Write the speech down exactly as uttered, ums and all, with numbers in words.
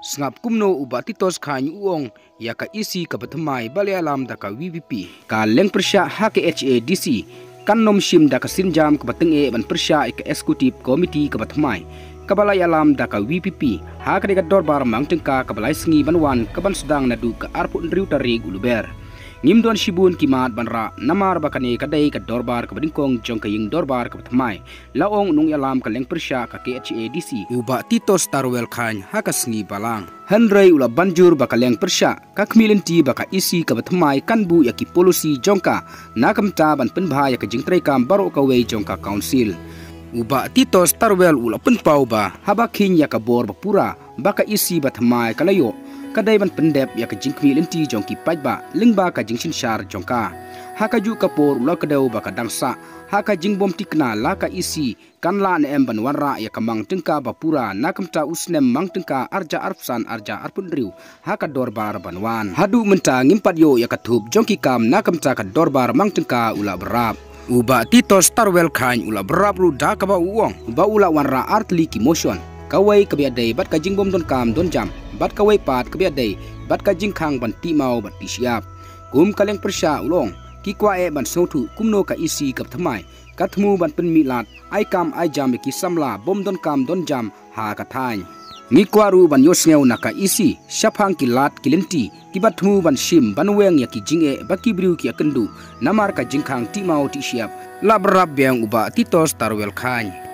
Sngap kumno u Bah Titos Chyne u ong ïa ka E C kaba thymmai ba la ïalam da ka V P P. Ka leng pyrshah ha ka H A D C kan nym shim da ka sienjam kaba tyngeh ban pyrshah ïa ka Executive Committee kaba thymmai kaba la ïalam da ka V P P ha ka dei ka dorbar mang tyngka kaba lai sngi ban wan kaban sdang naduh ka arphew hynriew tarik u Lber. Ngim don shibun ki mat ban rah namar ba kane ka dei ka dorbar kaba nyngkong jong ka ïing dorbar kaba thymmai, la ong u nongïalam ka leng pyrshah ka K H A D C u Bah Titos Tarwel Chyne ha ka sngi Balang. Hynrei u la ban jur ba ka leng pyrshah ka khmih lynti ba ka E C kaba thymmai kan buh ïa ki policy jong ka na ka bynta ban pynbha ïa ka jingtrei kam baroh kawei jong ka council. U Bah Titos Tarwel u la pynpaw ba haba kheiñ ïa ka bor ba pura ba ka E C ba thymmai ka la ïoh, ka dei ban pyndep ïa ka jingkhmih lynti jong ki paidbah lyngba ka jingsynshar jong ka. Ha kajuh ka por u la kdew ba ka dang sah ha ka jingbym thikna la ka E C kan lah ne em ban wanrah ïa ka mang tyngka ba pura na ka bynta u snem mang tyngka arhajar arphew san arhajar arphew hynriew ha ka dorbar ban wan. Haduh mynta ngim pat ïoh ïa ka thup jong ki kam na ka bynta ka dorbar mang tyngka, u la bynrap. U Bah Titos Tarwel Chyne u la bynrap ruh da kaba u ong ba u la wanrah ar tylli ki motion, kawei kaba ïadei bad ka jingbym donkam donjam, bad kawei pat kaba ïadei bad ka jingkhang ban tih maw ban tih shyiap. Kum ka leng pyrshah u la ong, ki kwah eh ban sngewthuh kumno ka E C kaba thymmai ka thmu ban pynmih lad ai kam ai jam ïa ki samla bym donkam donjam ha ka thaiñ. Ngi kwah ruh ban ïohsngew na ka E C shaphang ki lad ki lynti kiba thmu ban shim ban weng ïa ki jingeh ba ki briew ki ïakynduh namar ka jingkhang tih maw tih shyiap, la bynrap biang u Bah Titos Tarwel Chyne.